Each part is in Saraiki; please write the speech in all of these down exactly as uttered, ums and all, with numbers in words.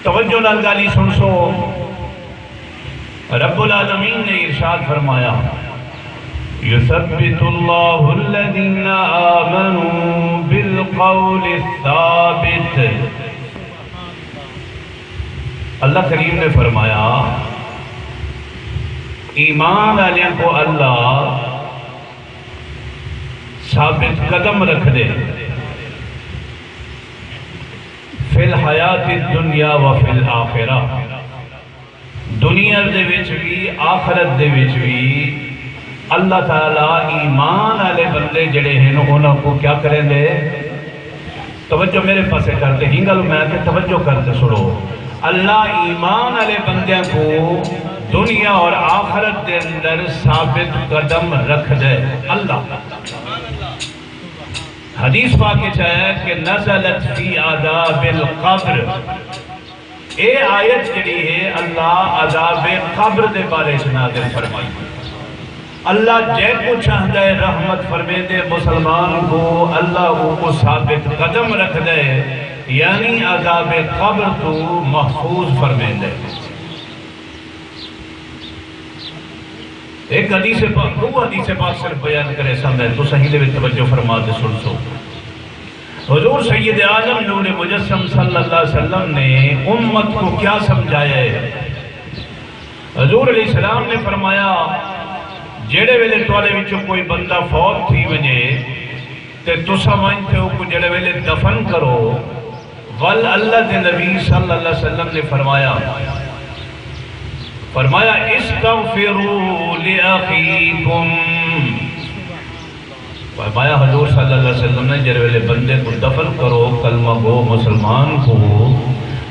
توجہ نال ڳالھی سݨسو۔ رب العالمین نے ارشاد فرمایا، یثبت اللہ الذین آمنوا بالقول الثابت۔ اللہ کریم نے فرمایا، ایمان والیاں کو اللہ ثابت قدم رکھ دے، فی الحیات الدنیا و فی الآخرہ، دنیا دے وچ وی، آخرت دے وچ وی۔ اللہ تعالیٰ ایمان والے بندے جڑے ہیں، انہاں کو کیا کریں دے؟ توجہ میرے پاسے کر تے، ہی گل میں کہ توجہ کر تے سنو۔ اللہ ایمان والے بندیاں کو دنیا اور آخرت دے اندر ثابت قدم رکھ دے۔ اللہ، حدیث پاک وچ آیا کہ نزلت فی عذاب القبر، اے آیت جڑی ہے، اللہ عذاب قبر دے بارے چ نازل فرمائی۔ اللہ جے کو چاہندا ہے رحمت فرمیندے، مسلمان کو اللہ او کو ثابت قدم رکھدا ہے، یعنی عذاب قبر تو محفوظ فرمیندے۔ ایک حدیث پاک، دو حدیث پاک صرف بیان کرے سا میں، تو صحیح دے وچ توجہ فرما تے سن سو۔ حضور سید عالم نور مجسم صلی اللہ علیہ وسلم نے امت کو کیا سمجھایا ہے؟ حضور علیہ السلام نے فرمایا، جیڑے ویلے تواڈے وچوں کوئی بندہ فوت تھی ونجے تے تساں ونج تے اوکوں جیڑے ویلے دفن کرو، ول اللہ دے نبی صلی اللہ علیہ وسلم نے فرمایا، فرمایا، استغفروا لأخیکم۔ فرمایا حضور صلی اللہ علیہ وسلم نے، جڑے ویلے بندے کو دفن کرو، کلمہ گو مسلمان کو،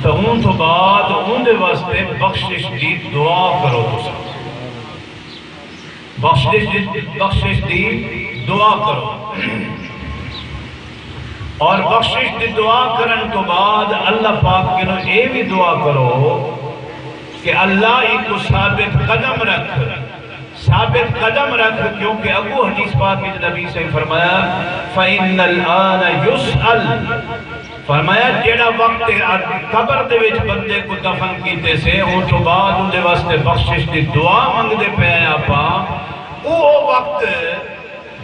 تو اون تو بعد اون دے واسطے بخشش دی دعا کرو۔ تساں بخشش دی، بخشش دی دعا کرو۔ اور بخشش دی دعا کرن تو بعد اللہ پاک کنوں اے بھی دعا کرو کہ اللہ ایکوں ثابت قدم رکھ، ثابت قدم رکھ، کیونکہ اگوں حدیث پاک وچ نبی صلی اللہ علیہ وسلم فرمایا، فإن الآن يسأل، فرمایا جیڑا وقت قبر دے وچ بندے کو دفن کیتے سے، اون تو بعد اون دے واسطے بخشش دی دعا منگدے پئے ہیں آپاں، او وقت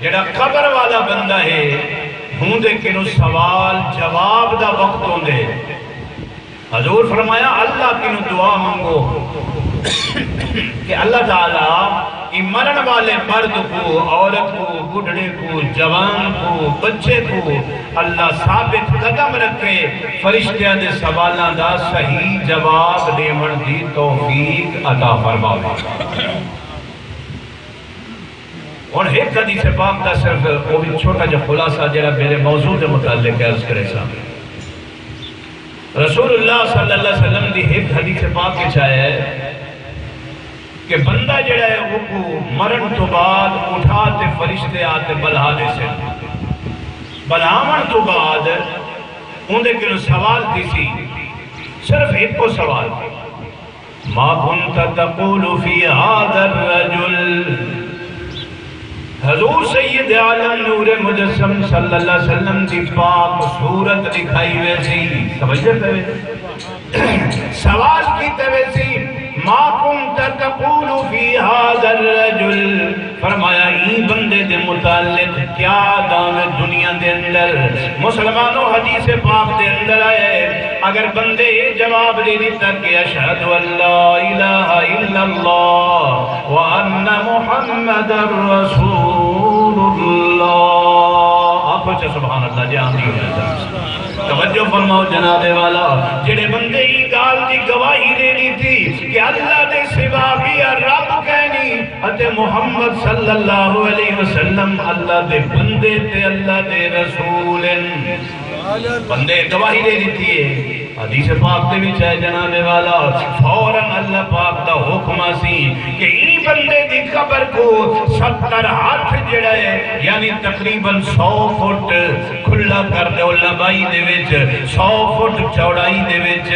جیڑا قبر والا بندہ ہے، ہوندے کنوں سوال جواب دا وقت ہوندے۔ حضور فرمایا، اللہ کنوں دعا منگو کہ اللہ تعالیٰ ایں مرن والے مرد کو، عورت کو، بڈھڑے کو، جوان کو، بچے کو اللہ ثابت قدم رکھے، فرشتیاں دے سوالاں دا صحیح جواب ݙیوݨ دی توفیق عطا فرماوے۔ ہݨ ہک حدیث پاک دا صرف او وی چھوٹا جہا خلاصہ جڑا میرے موضوع دے متعلق عرض کرے سا۔ رسول اللہ صلی اللہ علیہ وسلم دی ہک حدیث پاک وچ آیا ہے کہ بندہ جڑا ہے او کو مرن تو بعد اٹھا تے فرشتے آ تے بلہا دے سے۔ بلہاون تو بعد اوندے کنوں سوال تھی سی، صرف ہک کو سوال، ما كنت تقول في هذا الرجل؟ حضور سید عالم نور مجسم صلی اللہ علیہ وسلم دی پاک صورت ݙکھائی ویسی۔ توجہ کرے۔ سوال کیتے ویسی، ما كنت تقول في هذا الرجل؟ فرمایا، ایں بندے دے متعلق کیا آکھاں میں دنیا دے اندر؟ مسلمانوں، حدیث پاک دے اندر آئے، اگر بندے اے جواب ݙے ݙتا کہ اشہد ان لا الہ الا اللہ وان محمد رسول اللہ، آکھو چا سبحان اللہ، جے آندی ہووے تاں۔ توجہ فرماؤ جناب والا، جڑے بندے ایں ڳالھ دی گواہی ݙے ݙتی کہ اللہ دے سوا ٻیا رب کائنی، اتے محمد صلی اللہ علیہ وسلم اللہ دے بندے تے اللہ دے رسول ہن۔ بندے گواہی ݙے ݙتی ہے۔ حدیث پاک دے وچ ہے جناب والا، فوراً اللہ پاک دا حکم آسی کہ ایں بندے دی قبر کو ستر ہتھ جڑا ہے، یعنی تقریباً سو فٹ کھلا کر ݙیو، لمبائی دے وچ سو فٹ، چوڑائی دے وچ۔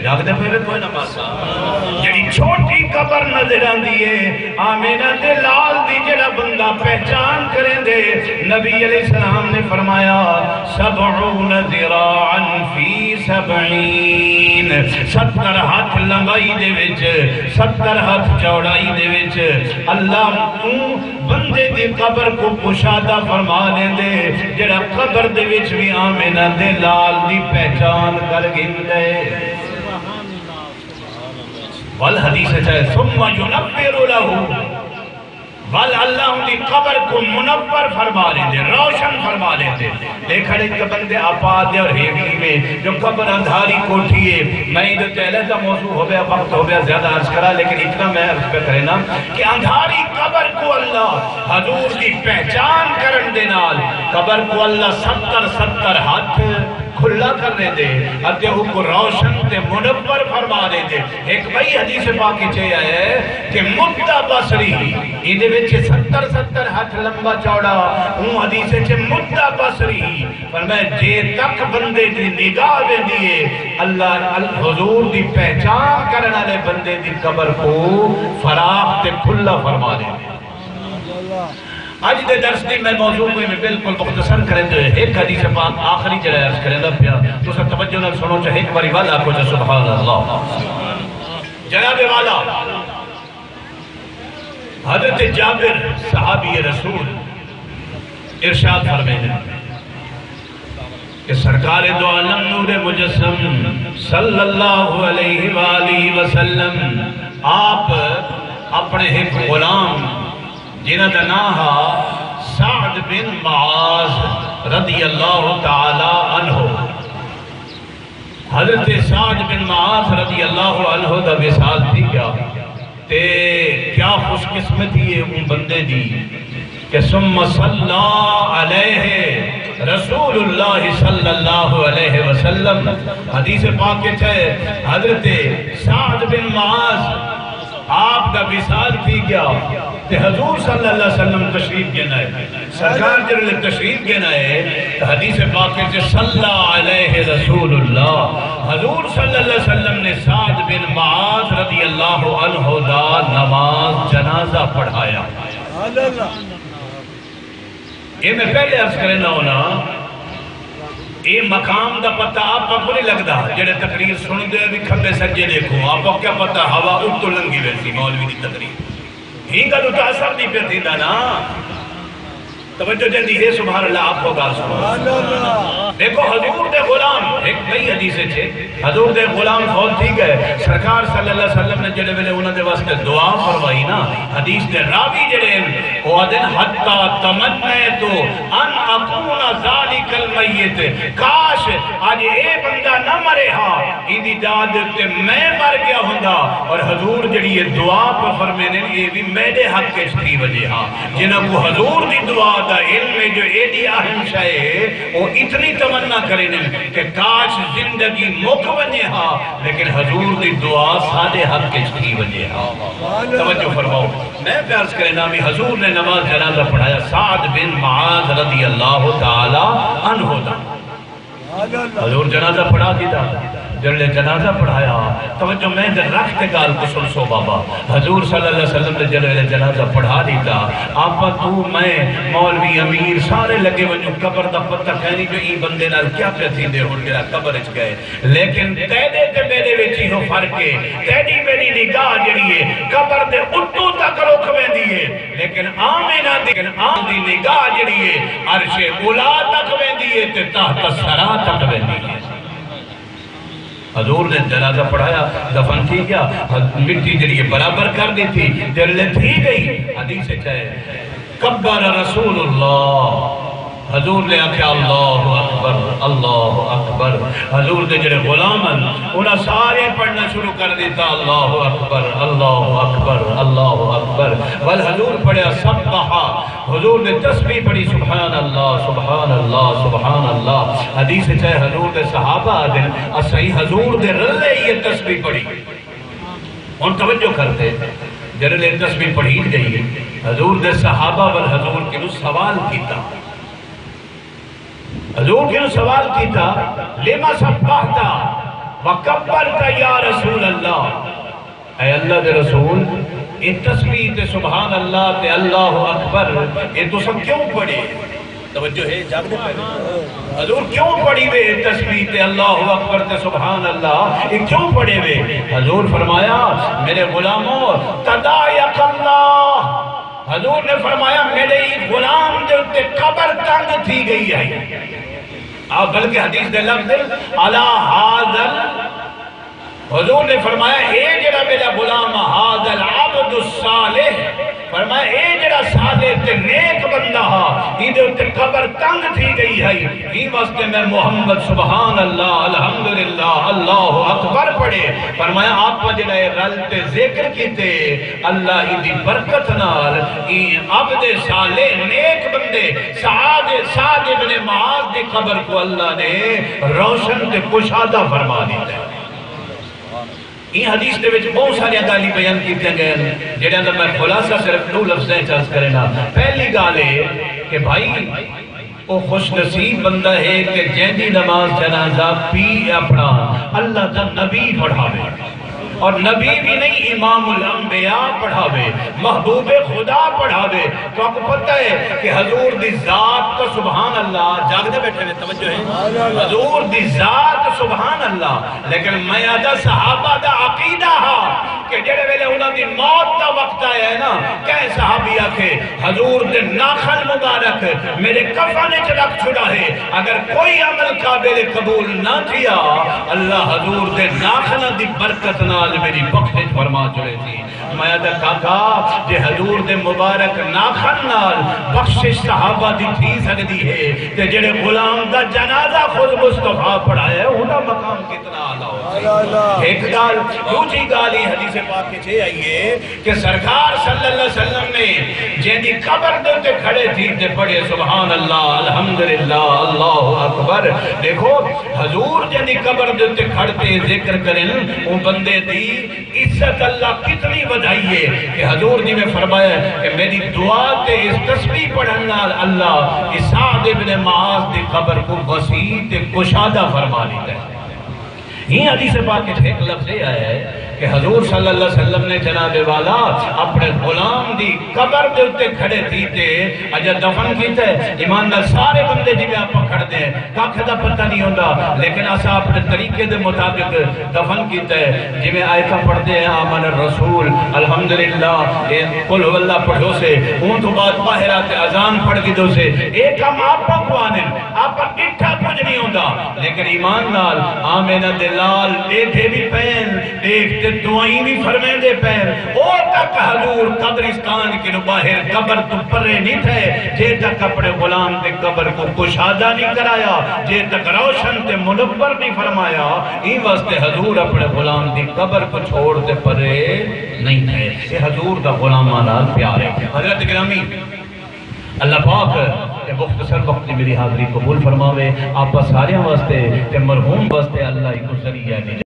جاڳدے پئے وے کوئی نہ بس؟ جڑی چھوٹی قبر نظر آندی ہے، آمنہ دے لال دی جڑا بندہ پہچان کریندے، نبی علیہ السلام نے فرمایا، سبعون ذراعا فی سبعین، ستر ہتھ لمبائی دے وچ، ستر ہتھ چوڑائی دے وچ۔ اللہ اوں بندے دی قبر کوں کشادہ فرما ݙیندے، جیڑھا قبر دے وچ وی آمنہ دے لال دی پہچان کر گھندے۔ ول حدیث اچ آئے، ثم ينور له، ول اللہ اوندی قبر کوں منور فرما ݙیندے، روشن فرما ݙیندے۔ ݙیکھݨ اچ تاں بندے آپا آہدے اور ہے وی ایویں جو قبر اندھاری کوٹھی ہے۔ میں ایندے تے علیحدہ موضوع ہووے، وقت ہووے زیادہ عرض کراں، لیکن اتنا میں عرض پیا کرینداں کہ اندھاری قبر کوں اللہ حضور دی پہچان کرݨ دے نال قبر کوں اللہ ستر ستر ہتھ کھلا کر ݙیندے اتے اوکوں روشن تے منور فرما ݙیندے۔ ہک ٻئی حدیث پاک اچ اے آیا ہے کہ مد بصره، ایندے وچ ستر ستر ہتھ لمبا چوڑا، اوں حدیث اچ مد بصره، فرمایا جے تک بندے دی نگاہ ویندی ہے، اللہ ال-، حضور دی پہچان کرݨ والے بندے دی قبر کوں فراخ تے کھلا فرما ݙیندے۔ اڄ دے درس دی میں موضوع کوں میں بالکل مختصر کریندے ہوئے ہک حدیث پاک آخری جیڑھا عرض کریندا پیا، تساں توجہ نال سݨو، چا ہک واری ول آکھو، چا سبحان اللہ۔ جناب والا، حضرت جابر صحابی رسول ارشاد فرمیندے کہ سرکار دو عالم نور مجسم صلی اللہ علیہ وآلہ وسلم آپ اپݨے ہک غلام جنہاں دا ناں ہا سعد بن معاذ رضی اللہ تعالی عنہ۔ حضرت سعد بن معاذ رضی اللہ عنہ دا وصال تھی ڳیا، تے کیا خوش قسمتی ہے اوں بندے دی کہ ثم صلی علیہ رسول اللہ صلی اللہ علیہ وسلم۔ حدیث پاک وچ ہے، حضرت سعد بن معاذ آپ دا وصال تھی ڳیا تے حضور صلی اللہ علیہ وسلم تشریف گھن آئے۔ سرکار جیڑھے تشریف گھن آئے تے حدیث پاک وچ صلی علیہ رسول اللہ، حضور صلی اللہ علیہ وسلم نے سعد بن معاذ رضی اللہ عنہ دا نماز جنازہ پڑھایا۔ اے میں پہلے عرض کریندا ہونا، اے مقام دا پتہ آپاں کوں نہیں لڳدا، جیڑھے تقریر سݨدے وی کھٻے سڄے ݙیکھو، آپاں کیا پتہ ہوا اتوں لنگھی ویسی مولوی دی تقریر۔ ہی ڳل اتاں اثر نہیں پیا تھیندا نا۔ توجہ جیندی ہے، سبحان اللہ، آکھو ڳالھ سبحان اللہ۔ ݙیکھو حضور دے غلام، ہک ٻئی حدیث اچ ہے، حضور دے غلام فوت تھی ڳئے، سرکار صلی اللہ علیہ وسلم نے جیڑھے ویلے انہاں دے واسطے دعا فرمائی نا، حدیث دے راوی جیڑھے ہن، او آہدن، حتی تمنیت ان اکون ذالک المیت، کاش اڄ اے بندہ نہ مرے ہا، ایندی جاہ دے اتے میں مر ڳیا ہوندا۔ اور حضور جیڑھی اے دعا پیا فرمیندن، اے وی میݙے حق اچ تھی وجے ہا۔ جنہاں کوں حضور دی دعا دا علم ہے جو ایݙی اہم شے ہے، او اتنی تمنا کریندن کہ کاش زندگی مک ونڄے ہا، لیکن حضور دی دعا ساݙے حق اچ تھی ونڄے ہا۔ توجہ فرماؤ، میں پیا عرض کرینداں وی حضور نے نماز جنازہ پڑھایا سعد بن معاذ رضی اللہ تعالی عنہ دا۔ حضور جنازہ پڑھا ݙتا۔ جیڑھے جنازہ پڑھایا، توجہ میں تے رکھ تے ڳالھ کوں سݨسو بابا۔ حضور صلی اللہ علیہ وسلم نے جیڑھے جنازہ پڑھا ݙتا، آپاں توں میں، مولوی، امیر سارے لڳے ونڄوں، قبر دا پتہ کائنی جو ایں بندے نال کیا پیا تھیندے ہن جیڑھا قبر اچ ڳئے۔ لیکن تیݙے تے میݙے وچ ایہو فرق ہے، تیݙی میݙی نگاہ جیڑھی ہے قبر دے اتوں تک رُکھ ویندی ہے، لیکن آمنہ دی، لیکن آمنہ دی نگاہ جیڑھی ہے عرش اولی تک ویندی ہے تے تحت الثری تک ویندی ہے۔ حضور نے جنازہ پڑھایا، دفن تھی ڳیا، مٹی جیڑھی ہے برابر کر ݙتی، جیڑھے تھی ڳئی۔ حدیث اچ ہے، کبر رسول اللہ، حضور نے آکھیا، اللہ اکبر، اللہ اکبر۔ حضور دے جیڑھے غلام ہن، انہاں سارے پڑھنا شروع کر ݙتا، اللہ اکبر، اللہ اکبر، اللہ اکبر۔ ول حضور پڑھیا، سبح، حضور نے تسبیح پڑھی، سبحان اللہ، سبحان اللہ، سبحان اللہ۔ حدیث اچ ہے، حضور دے صحابہ آہدن، اساں حضور دے رلے ایہ تسبیح پڑھی۔ ہݨ توجہ کر تے، جیڑھے تسبیح پڑھی ڳئی، حضور دے صحابہ ول حضور کنوں سوال کیتا۔ حضور کنوں سوال کیتا، لم سبحت و کبرت یا رسول اللہ؟ اے اللہ دے رسول، اے تسبیح تے سبحان اللہ تے اللہ اکبر، اے تساں کیوں پڑھے؟ توجہ ہے؟ جاگدے پئے؟ حضور کیوں پڑھی وے تسبیح تے اللہ اکبر تے سبحان اللہ؟ یہ کیوں پڑھے وے؟ حضور فرمایا، میرے غلامو، تضايق الله۔ حضور نے فرمایا، میرے اس غلام دے اُتے قبر تنگ تھی گئی ہے۔ آپ بلکہ حدیث دے لفظ، الا هذا، حضور نے فرمایا، اے جڑا میرا غلام، هذا العبد الصالح، فرمایا، اے جڑا صالح تے نیک بندہ ہا، ایندے اُتے قبر تنگ تھی گئی ہے۔ ایں واسطے میں محمد، سبحان اللہ، الحمدللہ، اللہ اکبر پڑھے۔ فرمایا، آپ جڑا اے رل تے ذکر کیتے، اللہ ایندی برکت نال ایں عبد صالح، نیک بندے، سعد، سعد ابن معاذ دی قبر کو اللہ نے روشن تے کشادہ فرما دیتا ہے۔ ایں حدیث دے وچ بہت ساریاں ڳالھیں بیان کیتیاں ڳئن، جڑیاں دا میں خلاصہ صرف ݙو لفظیں چ عرض کرینداں۔ پہلی ڳالھ اے کہ بھائی، او خوش نصیب بندہ ہے کہ جیندی نماز جنازہ پی اپݨا اللہ دا نبی پڑھاوے، اور نبی بھی نہیں، امام الانبیاء پڑھاوے، محبوب خدا پڑھاوے۔ تہاکوں پتہ ہے کہ حضور دی ذات تو، سبحان اللہ، جاگدے بیٹھے نے، توجہ ہے؟ حضور دی ذات، سبحان اللہ۔ لیکن میں آہدا، صحابہ دا عقیدہ ہا کہ جڑے ویلے انہاں دی موت دا وقت آیا ہے نا، کہیں صحابی آکھے، حضور دے ناخن مبارک میرے کفن وچ رکھ چھوڑا ہے، اگر کوئی عمل قابل قبول نہ تھیا، اللہ حضور دے ناخناں دی برکت نال میری بخشش فرما چھوڑے سی۔ میں آہدا، کاکا، جے حضور دے مبارک ناخن نال بخشش صحابہ دی تھی سڳدی ہے، تے جڑے غلام دا جنازہ خود مصطفیٰ پڑھایا ہے، اوندا مقام کتنا اعلیٰ ہوسی۔ ہک ڳالھ، ݙوجھی ڳالھ اے حدیث پاک وچ اے آئی ہے کہ سرکار صلی اللہ علیہ وسلم نے جیندی قبر دے اُتے کھڑے تھی تے پڑھے، سبحان اللہ، الحمدللہ، اللہ اکبر۔ ݙیکھو، حضور جیندی قبر دے اُتے کھڑ تے ذکر کرن، اوں بندے دی عزت اللہ کتنی ودھائی ہے کہ حضور جیویں فرمایا ہے کہ میری دعا تے اس تسبیح پڑھن نال اللہ اس سعد ابن معاذ دی قبر کو وسیع تے کشادہ فرما ݙیتا ہے۔ ایں حدیث پاک وچ ہک لفظ اے آیا ہے کہ حضور صلی اللہ علیہ وسلم نے، جناب والا، اپݨے غلام دی قبر دے اُتے کھڑے تھی تے اڄاں دفن کیتا ہے۔ ایمان نال سارے بندے جیویں آپاں کھڑدے ہیں، ککھ دا پتہ نہیں ہوندا، لیکن اساں اپݨے طریقے دے مطابق دفن کیتا ہے۔ جیویں آیتاں پڑھدے ہیں، آمن الرسول، الحمدللہ، اے قل هو اللہ پڑھوسے، اوں توں بعد باہر آ تے اذان پڑھ گھدوسے۔ اے کم آپاں کوں آہدن، آپاں ݙٹھا کجھ نہیں ہوندا، لیکن ایمان نال آمنہ دے لال ݙیکھے وی پئن، ݙیکھ تے دعائیں وی فرمیندے پئن۔ او تک حضور قبرستان کنوں ٻاہر، قبر توں پرے نہیں تھئے، جے تک اپݨے غلام دی قبر کوں کشادہ نہیں کرایا، جے تک روشن تے منور نہیں فرمایا۔ ایں واسطے حضور اپݨے غلام دی قبر کوں چھوڑ تے پرے نہیں تھئے۔ اے حضور دا غلاماں نال پیار ہے۔ حضرت گرامی، اللہ پاک اے مختصر وقت دی میری حاضری قبول فرماوے، آپاں ساریاں واسطے تے مرحوم واسطے اللہ ایکوں ذریعہ نجات